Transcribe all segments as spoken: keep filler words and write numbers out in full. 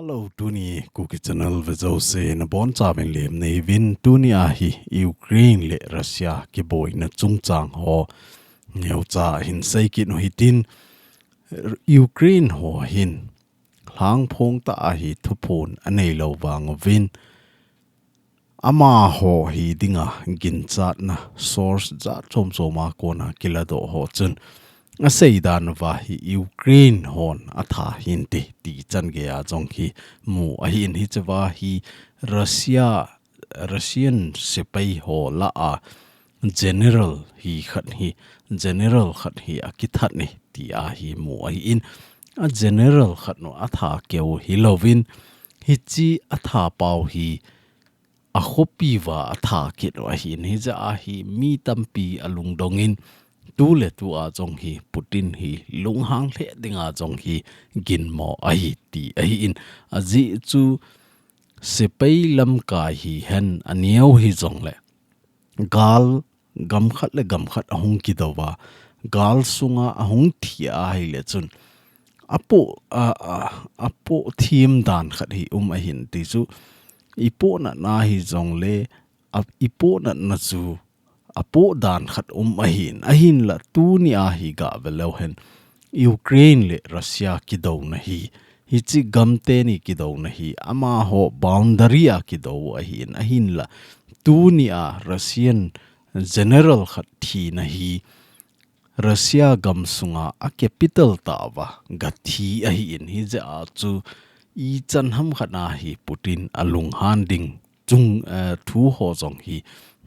Hello, tuni Kuki Channel ve jouse nabonchauvin lemna neiyuvin, tuni a hi Ukraine le Russia kiboina chungchang ho neocha hin seikit u hitin, Ukraine ho hin lhangphong tah a hi thuphon anei lou vang uvin, amaho hi dinga ginchatna source jat chom chom a kona kiladoh ho chun aseidan uva hi Ukraine hon atha hinte ti chan geiya jong hi mu ahin, hichea hi Russia, Russian sepai ho lah a general hi khat hi, general khat hi akithat e tia hi mu ahin, a general khat nu atha keu hilouvin, hiche atha pau hi akhopi uva atha kit u ahin, hijeh a hi mi tampi alungdong in, tuletu a jong hi Putin hi lunghang lheh dinga jong hi ginmo ahi ti ahin, ajeh chu sepai lamkai hihen aneo hijongle gal gam khat le gam khat ahung kidou a, gal sunga ahung thi ahile chun apoh, a, a, apoh them dan khat hi um ahin, ti chu ipoh natna hijongle, a, ipoh natna chu apoh dan khat um ahin, ahinla tuni a hi gah ve leu hen Ukraine le Russia kidouna hi, hiche gam teni kidouna hi amaho boundary a kidou ahin, ahinla tuni a Russian general khat thina hi Russia gam sunga a capital tah uva gathi ahin, hijeh a chu ichan ham khat a hi Putin alunghan ding chung, eh, thu ho jong hi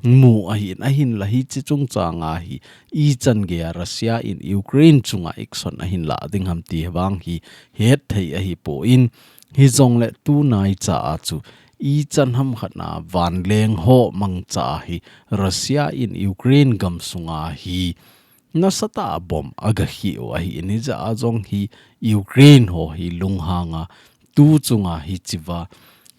mu ahin, ahinla hiche chungchang a hi ichan geiya Russia in Ukraine chunga action ahin lah ding ham ti vang hi hetthei ahipon, hijongle tunaicha a chu ichan ham khat a vanleng ho mangcha a hi Russia in Ukraine gam sunga hi nasatah a bomb agakhih u ahin, hijeh a jong hi Ukraine ho hi lunghang a, tu chunga hichea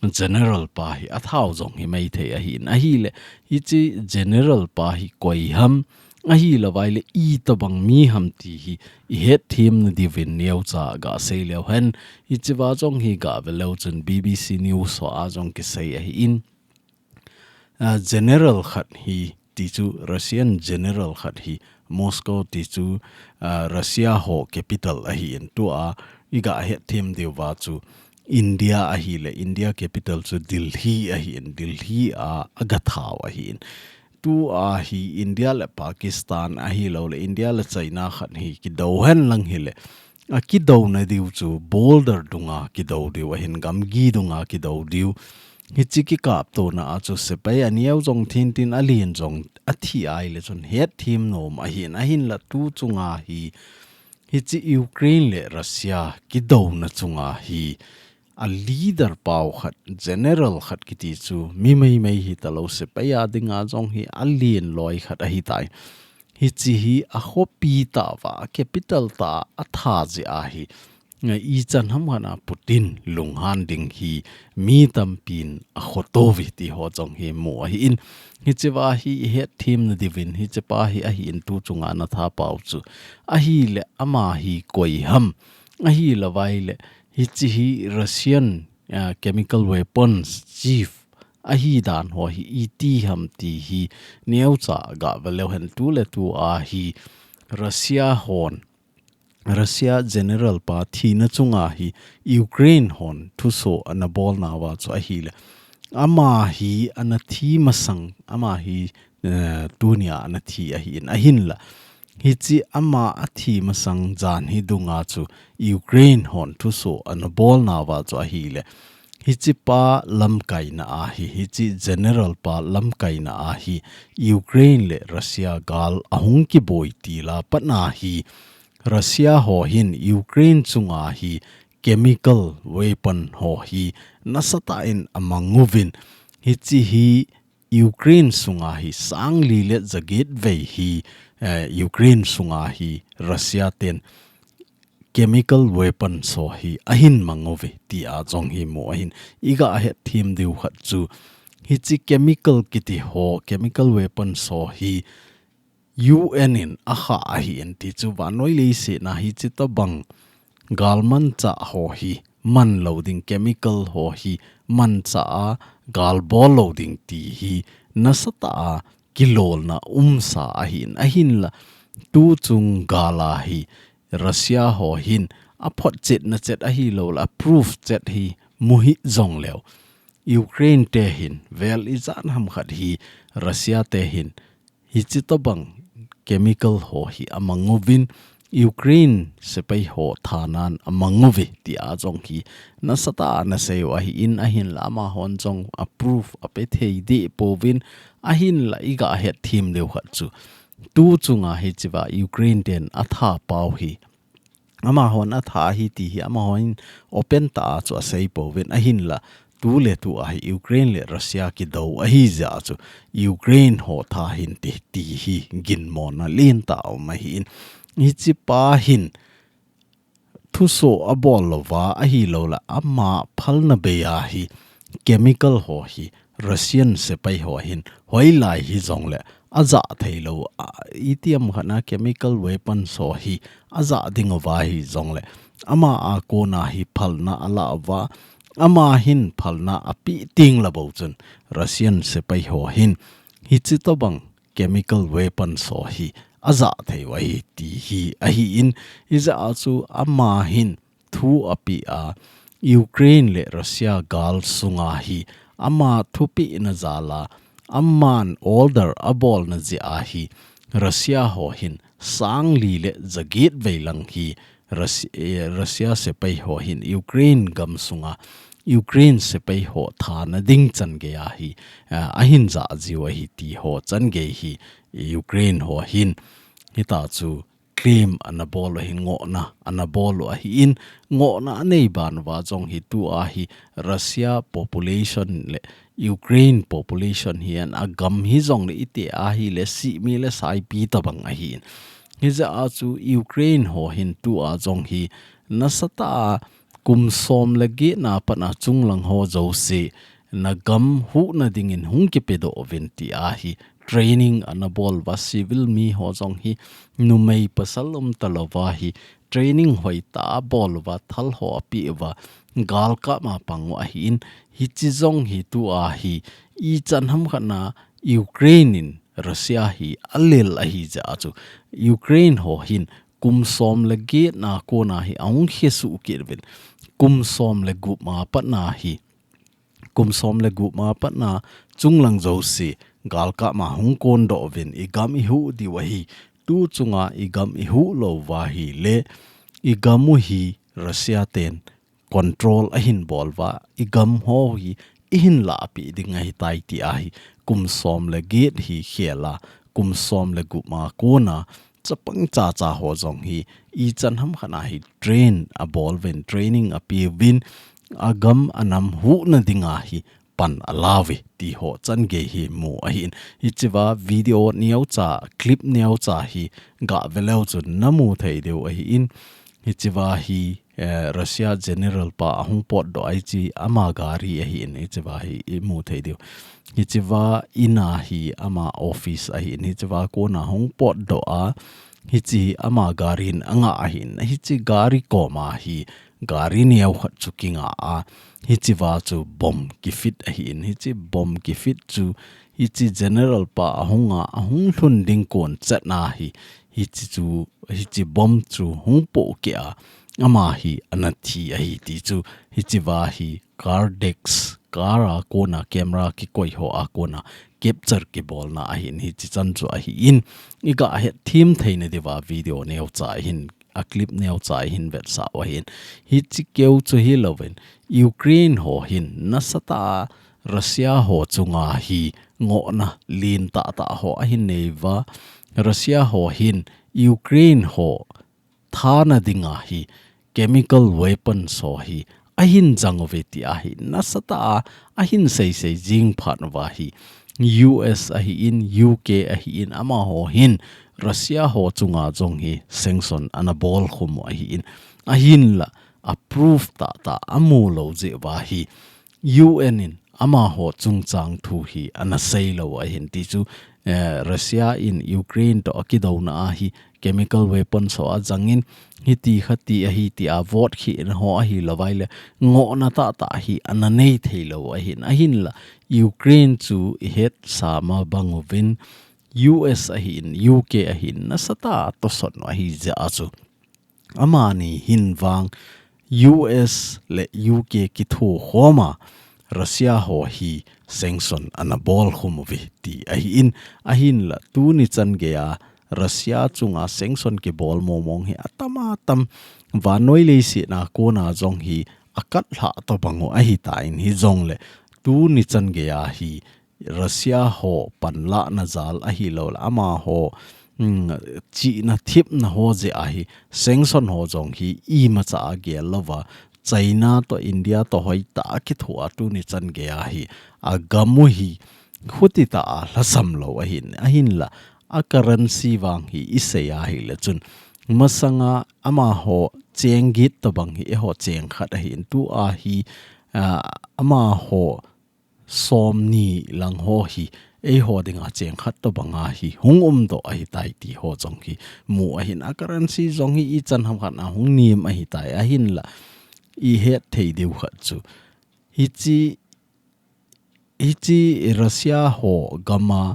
general pa hi athau jong hi maithei ahin, ahile hiche general pa hi koi ham, ahilouva ile itobang mi ham ti hi ihet themna diuvin neocha gah sei leu hen, hichea jong hi gah ve leu chun B B C News ho a jong kisei ahin, a, general khat hi, ti chu Russian general khat hi Moscow ti chu, a, Russia ho capital ahin, tua igah hetthem diuva chu India ahile India capital chu Delhi ahin, Delhi a agathau ahin. Tua hi India le Pakistan ahilouleh India le China khat hi kidou henlang hile akidouna diu chu border dunga kidou diu ahin, gamgi dunga kidou diu. Hiche kikaptona a chu sepai aneo jong thintin alen jong athi ahile chun hetthem nom ahin, ahinla tu chunga hi, hiche Ukraine le Russia kidouna chunga hi a leader pau khat, general khat kiti chu mi meimei hitalou sepai a dinga jong hi alen loi khat ahitai. Hiche hi akhopi tah uva, a capital tah a atha jeh a hi, ichan ham khat a Putin lunghan ding hi mi tampin akhoto uve ti ho jong hi mu ahin, hichea hi ihet themna diuvin hichepa hi ahin tu chunga natha pau chu, ahile ama hi koi ham, ahilouva ile hiche hi Russian, a, chemical weapons chief ahidan ho hi iti ham ti hi neocha gah ve leu hen, tuletu a hi Russia hon, Russia general pa thina chunga hi Ukraine hon thuso ana bolnauva chu ahile, ama hi ana thi masang, ama hi, eh, tunia ana thi ahin, ahinla hiche ama athi masang jan hi dunga chu Ukraine hon thuso ana bolnauva chu ahile, hichepa lamkaina a hi, hiche general pa lamkaina a hi Ukraine le Russia gal ahung kiboi til a pat a hi Russia ho hin Ukraine chunga hi chemical weapon ho hi nasatah in amang uvin, hiche hi Ukraine sunga hi sangli le jaget vei hi, eh, Ukraine sunga hi Russia ten chemical weapons ho hi ahin mang uve tia jong hi mu ahin, igah hetthem diu khat chu hiche chemical kiti ho, chemical weapons ho hi U N in akhah ahin ti chu vannoi leiset a hiche tobang galmanchah ho hi man lou ding, chemical ho hi mancha a gal bol lou ding ti hi nasatah a kilolna umsa ahin, ahinla tuchung gal a hi Russia ho hin aphotchetna chet ahilouleh a proof chet hi muhih jongleu, Ukraine te hin vel ijat ham khat hi Russia te hin hichi tobang chemical ho hi amang uvin, Ukraine sepai ho thanan amang uve tia jong hi nasatah a ana sei u ahin, ahinla amahon jong a proof ape thei deh pouvin, ahinla iga het them diu khat chu tuchunga hichiva Ukraine ten atha pau hi amahon atha ahi ti hi amahon open tah a chu asei pouvin, ahinla tuletu a hi Ukraine le Russia kidou ahi jeh a chu Ukraine ho tha ahin ti, ti hi ginmona lentah a um ahin, hichipa hin thuso abol louva ahilouleh ama phalna bei a hi chemical ho hi Russian sepai ho hin hoilai hijongleh ajah theilou, a, itiham khat a chemical weapons ho hi ajah ding uva hijongleh ama a kona hi phalna ala uva, ama hin phalna apeh tengleh bou chun Russian sepai ho hin hichi tobang chemical weapons ho hi ajah thei u ahi ti hi ahin, hijeh a chu ama hin thu apeh a, Ukraine le Russia gal sunga hi ama thupehna jal a, aman order abolna jeh a hi Russia ho hin sangli le jaget vei lang hi Russia, eh, Russia sepai ho hin Ukraine gam sunga Ukraine sepai ho thana ding chan gei a hi, eh, ahin jah jiu ahi ti ho chan gei hi Ukraine ho hin hita chu claim ana bol u ahin, ngohna ana bol u ahin, ngohna anei ban uva jong hi tua hi Russia population le Ukraine population hi ana gam hijongleh iti ahileh simi le saipi tobang ahin. Hijeh a chu Ukraine ho hin tua jong hi nasatah a kum som le get na pat a chunglang ho jouse na gam huhna dingin hung kipedoh uvin ti a hi training ana bol uva, civil mi ho jong hi numei pasal umta louva hi training hoitah a bol uva, thal ho apeh uva, galkap ma pang u ahin, hichi jong hi tua hi ichan ham khat a Ukraine in Russia hi alel ahi jeh a chu Ukraine ho hin kum som le get na kona hi ahung khesuh kit uvin, kum som le gup ma pat a hi kum som le gup ma pat a chunglang jouse galkap ma hung kondoh uvin, igam ihuh diu ahi, tuchunga igam ihuh louva ahileh igam u hi Russia ten control ahin bol uva, igam ho hi ihin lahpeh ding ahitai ti a hi kum som le get hi khel a, kum som le gup ma kona chapang chacha ho jong hi ichan ham khat a hi train abol uvin, training apeh uvin, agam anam huhna dinga hi pan ala uve ti ho chan gei hi mu ahin. Hichiva video neocha, clip neocha hi gah ve leu chun namu thei diu ahin. Hichiva hi, eh, Russia general pa ahung potdoh a, hichi ama gari ahin, hichiva hi imu thei diu. Hichiva in a hi ama office ahin, hichiva kona hung potdoh a, hichi ama gari in anga ahin, hichi gari koma hi gari neo khat chu kinga a, hichiva chu bomb kifit ahin, hichi bomb kifit chu hichi general pa ahung a, ahung lhun ding kon chet na hi, hichi chu, hichi bomb chu hung pohkeh a, ama hi ana thi ahi ti chu, hichiva hi car dash, car a kona camera kikoi ho a kona capture kibolna ahin, hichi chan chu ahin, igah het them theina diuva video neocha hin, a clip neocha hin vetsah u ahin. Hichi keu chu hilouvin, Ukraine ho hin nasatah a Russia ho chunga hi ngohna lentah tah ho ahin nei uva, Russia ho hin Ukraine ho thana dinga hi chemical weapons ho hi ahin jang uve ti a hi nasatah a ahin seisei jing phat uva hi U S ahin, U K ahin, amaho hin Russia ho chunga jong hi sanction ana bol khum u ahin, ahinla a proof tahtah amu lou jeh uva hi U N in amaho chungchang thu hi ana seilou ahin ti chu, eh, Russia in Ukraine toh akidouna a hi chemical weapons ho ajangin hiti khati ahi tia vot khina ho ahilouvai le ngohna tahtah hi ana nei theilou ahin, ahinla Ukraine chu ihet sama bang uvin U S ahin, U K ahin, nasatah a tosot u ahi jeh a chu. Amani hin vang U S le U K kithokhom a Russia ho hi sanction ana bolkhum uve ti ahin, ahinla tuni chan geiya Russia chunga sanction kibol mongmong hi atam atam vannoi leiset a kona jong hi akatlhah tobang u ahitan hijongle tuni chan geiya hi Russia ho panlahna jal ahilouleh amaho, mm, chihna thepna ho jeh a hi sanction ho jong hi imacha agel louva China toh India toh hoitah a kithoa tuni chan geiya hi agam u hi khutitah a lhasam lou ahin, ahinla a currency vang hi isei ahile chun masanga amaho cheng get tobang hi eiho cheng khat ahin, tua hi, ah, amaho somni lang ho hi eiho dinga cheng khat tobanga hi hung umdoh ahitai ti ho jong hi mu ahin, a currency jong hi ichan hamkhat a hung nem ahitai ahinla ihet thei diu khat chu hiche, hiche Russia ho gama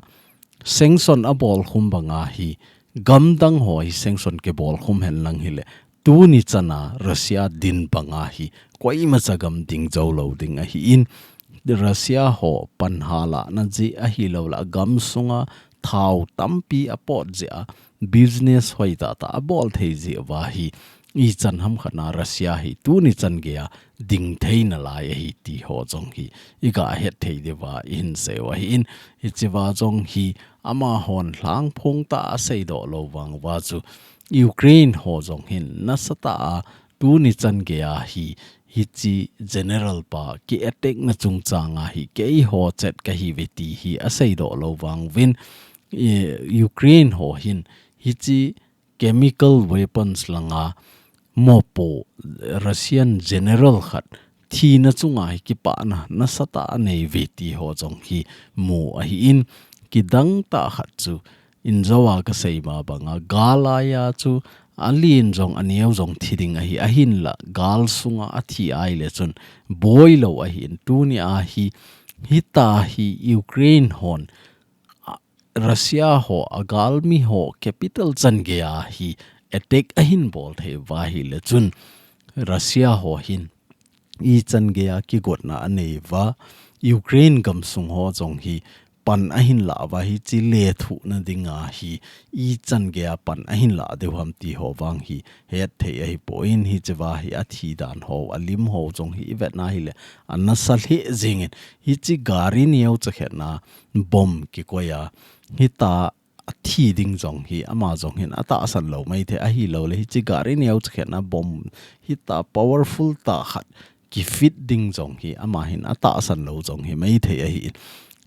sanction abolkhum banga hi gamdang ho hi sanction kibolkhum henlang hile tuni chana Russia din banga hi koimacha gam ding joulou ding ahin, Russia ho panhalahna jeh ahilouleh gamsunga thao tampi apot jeh a business hoitah tah abol thei jeh uva hi ichan hamkhat a Russia hi tuni chan geiya ding thei nalai ahi ti ho jong hi iga het thei diuva ihin seiu ahin, hichea jong hi amahon lhangphong tah a aseidoh lou vang uva chu Ukraine ho jong hin nasatah a tuni chan geiya hi hiche general pa ki attack na chungchanga hi keiho chet kahiuve ti hi aseidoh lou vang uvin, eh, Ukraine ho hin hiche chemical weapons langa mopo Russian general khat thina chunga hi kipana nasatah a aneiuve ti ho jong hi mu ahin, kidang tah khat chu injouva kasei ma banga gal laiya chu alen jong aneo jong thi ding ahi, ahinla gal sunga athi ahile chun boilou ahin, tunia hi hitia hi Ukraine hon Russia ho agalmi ho capital chan geiya hi attack ahin bol thei uva ahile chun Russia ho hin ichan geiya kigotna aneiuva Ukraine gamsung ho jong hi pan ahin lah uva hiche lethuhna dinga hi ichan geiya pan ahin lah diu ham ti ho vang hi hetthei ahipon, hichea hi athi dan ho, alim ho jong hi ivetna hile anasa lheh jengin, hiche gari neocha khetna bomb kikoiya hitia athi ding jong hi ama jong hin atahsan lou maithei, ahilouleh hiche gari neocha khetna bomb hitia powerful tah khat kifit ding jong hi ama hin atahsan lou jong hi maithei ahin,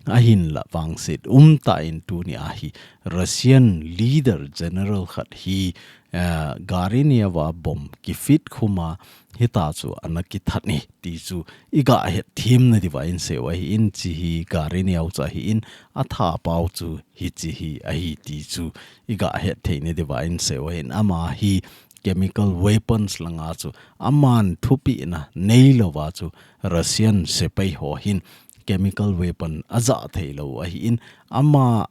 ahinla vangset umtah in tunia hi Russian leader general khat hi, eh, gari neova bomb kifit khuma hitia chu ana kithat e ti chu iga hetthem nadiuva inseiu ahin, hiche hi gari neocha ahin, athapau chu hiche hi ahi ti chu iga hetthei nadiuva inseiu ahin, ama hi chemical weapons langa chu aman thupehna neilouva chu Russian sepai ho hin chemical weapon ajah theilou ahin, ama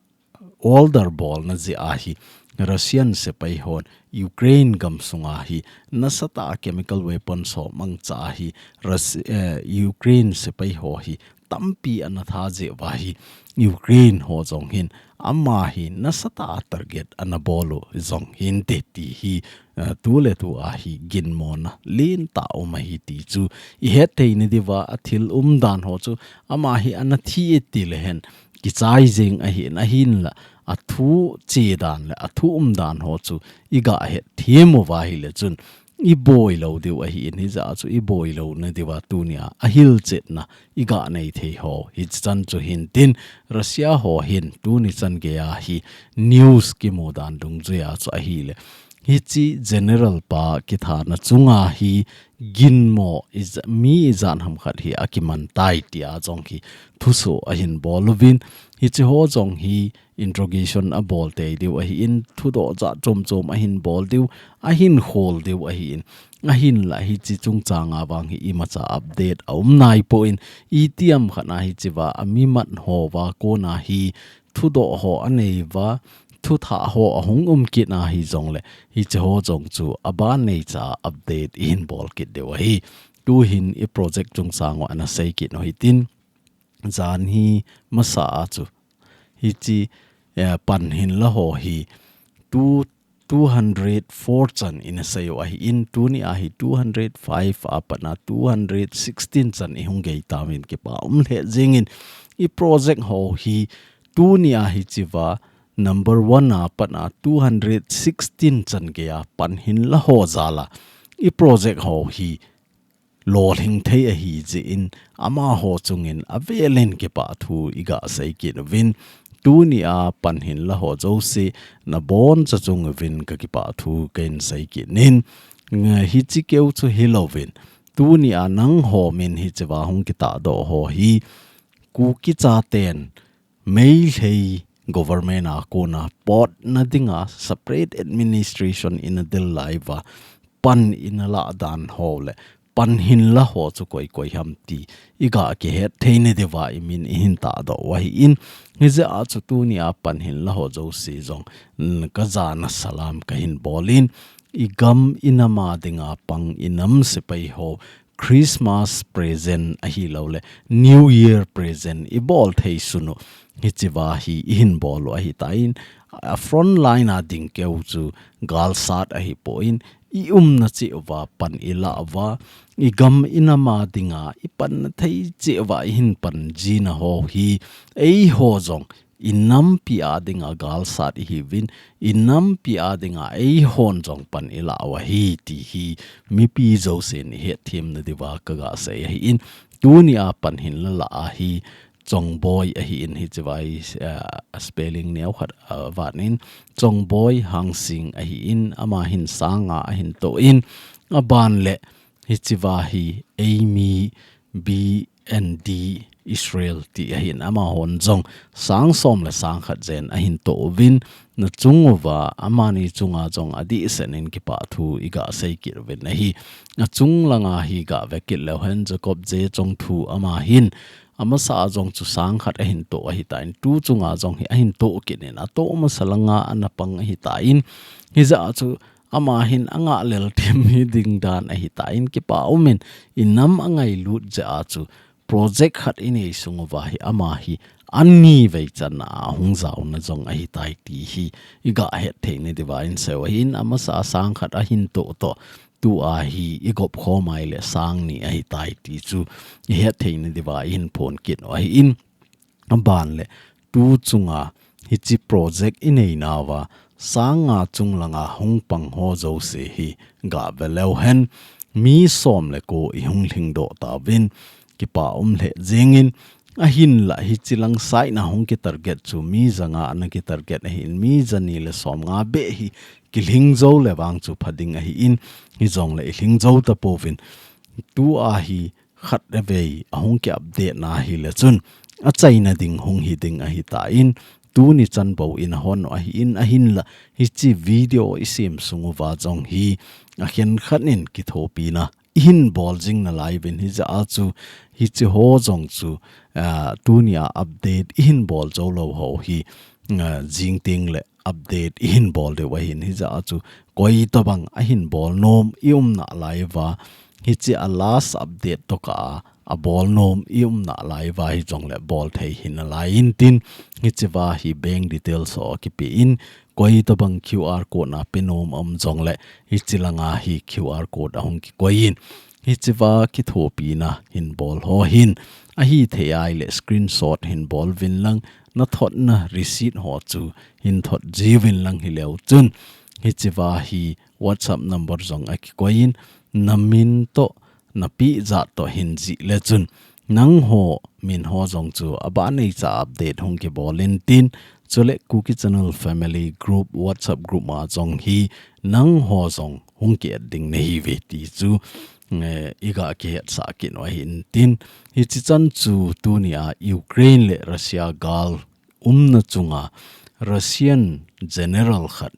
order bolna jeh a hi Russian sepai hon Ukraine gamsunga hi nasatah a chemical weapons ho mangcha a hi Rus-, eh, Ukraine sepai ho hi tampi ana that jeh uva hi Ukraine ho jong hin ama hi nasatah a target ana bol u jong hinte ti hi, eh, tuletua hi ginmona lentah um ahi ti chu ihetthei nadiuva athil umdan ho chu ama hi ana thi e tilehen kichai jeng ahin, ahinla athu chedan le athu umdan ho chu iga hetthem uva ahile chun iboilou diu ahin, hijeh a chu iboilou nadiuva tunia ahilchetna iga neithei ho hichan chu hintin, Russia ho hin tuni chan geiya hi news kimudan dungjuia chu ahile hichi general pa kithana chunga hi ginmo ija, mi ijat ham khat hi akiman tai tia jong hi thuso ahin bol uvin. Hichi ho jong hi interrogation abol tei diu ahin, thudoh jat chom chom ahin bol diu, ahin khol diu ahin. Ahinla hichi chungchanga vang hi imacha update aum naipon, itiham khat a hichiva ami mat hova kona hi thudoh ho aneiva, thuthah ho ahung um kit ahi jongle, hichi ho jong chu aban neicha update ihin bol kit diu ahi. Tuhin i project chungchang u ana sei kit u hitin, jan hi masa a chu hichi, eh, pan hinla ho hi tu two hundred four chan ina sei u ahin, tuni a hi two hundred five a pat a two hundred sixteen chan ihung gei tauvin, kipa um lheh jengin. I project ho hi tuni a hichiva number one a pat a two hundred sixteen chan gei a pan hinla ho jal a i project ho hi lolhing thei ahi jeh in, amaho chungin avelin kipathu iga sei kit uvin. Tuni a pan hinla ho jouse naboncha chung uvin ka kipathu kahin sei kit in. Nga hichi keu chu hilouvin, tuni a nangho min hichiva hung kitahdoh ho hi Kuki chaten Meitei government a kona potna dinga separate administration ina del laiva pan ina lah dan ho le pan hinla ho chu koi koi ham ti iga kihet thei nadiuva imin ihin tahdoh u ahin. Hijeh a chu tuni a pan hinla ho jouse jong, mm, ka jana salam kahin bolin, i gam i nam a dinga pang i nam sepai ho Christmas present ahilouleh New Year present i bol thei sun u hichiva hi ihin bol u ahitan, a front line a ding keu chu galsat ahipon, i umna cheh uva pan i lah uva, i gam i nam a dinga i panna thei cheh uva ihin pan jina ho hi eiho jong i nampi a dinga galsat ihiuvin, i nampi a dinga eihon jong pan i lah u ahi ti hi mipi jousen i hetthem nadiuva kaga sei ahin. Tuni a pan hinla lah a hi Chongboi ahin, hichiva hi, eh, spelling neo khat, eh, vat in, Chongboi Hangsing ahin, ama hin sang nga ahin toh in, aban le hichiva hi Amy B and D Israel ti ahin, amahon jong sang som le sang khat jen ahin toh uvin, na chung uva, amani chunga jong adehset in kipathu iga sei kit uvin ahi. Achung langa hi ga ve kit leu hen, Jacob J Chongthu ama hin, amasa a jong chu sang khat ahin toh ahitan, tu chunga jong hi ahin toh kit in, atoh masa langa ana pang ahitan, hijeh a chu ama hin anga lel them hi ding dan ahitan, kipa um in, i nam angailut jeh a chu project khat i nei sung uva hi ama hi ani vei chan a hung jaona jong ahitai ti hi iga het thei nadiuva in sei u ahin, amasa a sang khat ahin toh toh, tu a hi i gop khom a ahile sang ni ahitai ti chu i het thei nadiuva ihin phon kit u ahin. Aban le tu chunga hichi project i neinauva sang nga chung langa hung pang ho jouse hi ga ve leu hen, mi som le ko i hung lhingdoh tauvin, kipa um lheh jengin, ahinla hichi lang side na hung ki target chu mi ja nga ana ki target ahin, mi ja ni le som nga beh hi kilhing jou le vang chu pha ding ahin, hijongle i lhing jou tapouvin, tu a hi khat le vei ahung ki update na hile chun achaina ding hung hi ding ahitan, tuni chan bou in ahon u ahin, ahinla hichi video i sem sung uva jong hi akhen khat in kithopina ihin bol jing nalai uvin, hijeh a chu hichi ho jong chu, ah, tuni a update ihin bol jou lou ho hi, ah, jing teng le update ihin bol diu ahin, hijeh a chu koi tobang ahin bol nom i um nalai uva, hichi a last update tokah a, abol nom i um nalai uva hijongle bol thei hi nalai intin, hichiva hi bank details ho kipe in, koi tobang Q R code na pe nom um jongle, hichi langa hi Q R code ahung kikoi in, hichiva kithopina hin bol ho hin, ahithei a ahile screenshot hin bol uvin lang, na thotna receipt ho chu hin thot jiuvin lang hileu chun, hichiva hi WhatsApp number jong akikoi in, na min toh, na pi jat toh hin jih le chun, nangho min ho jong chu abah neicha update hung kibol intin, Chule Kuki Channel Family Group, WhatsApp group ma jong hi nangho jong hung ki-add ding nahiuve ti chu, eh, iga kihetsah kit u ahin tin. Hichi chan chu tunia Ukraine le Russia gal umna chunga Russian general khat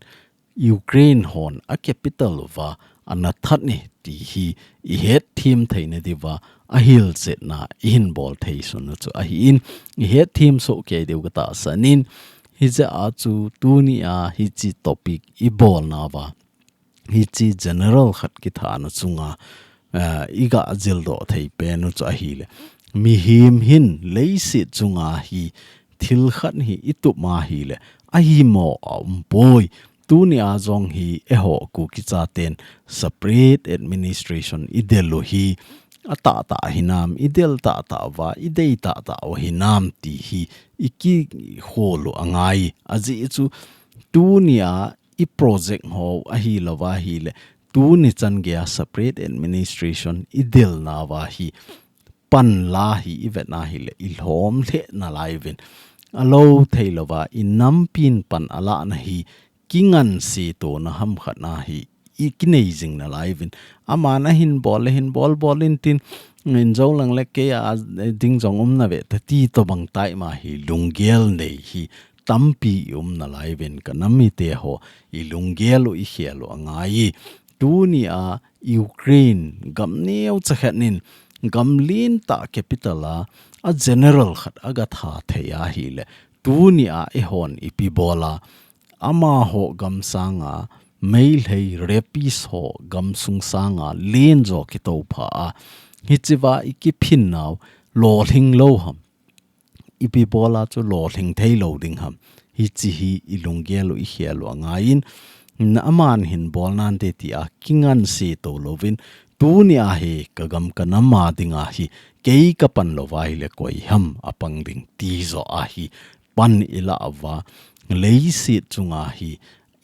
Ukraine hon a capital uva ana that e ti hi ihet them theina diuva ahilchetna ihin bol thei suna chu ahin, ihet them soh kei diu katahsan in, hijeh a chu tunia hichi topic ibolna uva hichi general khat kithana chunga, eh, iga jildoh thei pen u chu ahile, mihem hin leiset chunga hi thil khat hi itup ma ahile, ahimo aumpoi. Tunia jong hi eiho Kuki chaten separate administration idel u hi atahtah hinam, idel tahtah uva, idei tahtah u hinam ti hi ikikhol u angai. Ajeh chu tunia i project ho ahilouva ahile, tuni chan geiya separate administration idelna uva hi pan la hi ivet na ahile, ilhom lheh nalai uvin. Alou theilouva, inampin pan alahna hi kingansetona hamkhat na hi ikinei jing nalai uvin. Aman ahin bol le hin bol bol in tin, injou lang le kei a ding jong um nave ta ti tobang tah ma hi lunggel nei hi tampi i um nalai uvin, kanam mite ho, ilunggel u ikhel u angai. Tunia Ukraine gam neocha khat in gam lentah capital a, a general khat aga that thei ahile, tunia eihon ipi bol a, amaho gam sanga Meitei rapist ho gamsung sanga lenjo kitoh pha a, hichea ikiphin nau lolhing lou ham? Ipi bol a chu lolhing thei lou ding ham? Hichi hi ilunggel u ikhel u angai in, na aman hin bol nante tia kinganseto louvin, tunia hi kagam kanam a dinga hi kei kapan louva ahile koi ham apang ding ti joh a hi pan ilah uva, leiset chunga hi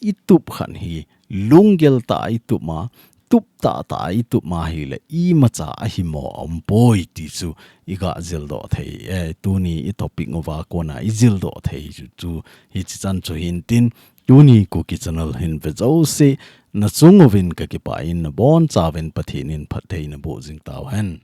itup khat hi lunggel tah a itup ma, tup tahtah a itup ma ahile, imacha ahimo aumpoi ti chu iga jildoh thei, eh, tuni i topic uva kona ijildoh thei chu, chu hichi chan chu hin tin, tuni Kuki Channel hin ve jouse, nachung uvin kakipah in, nabonchauvin Pathen in phatthei naboh jing tauhen.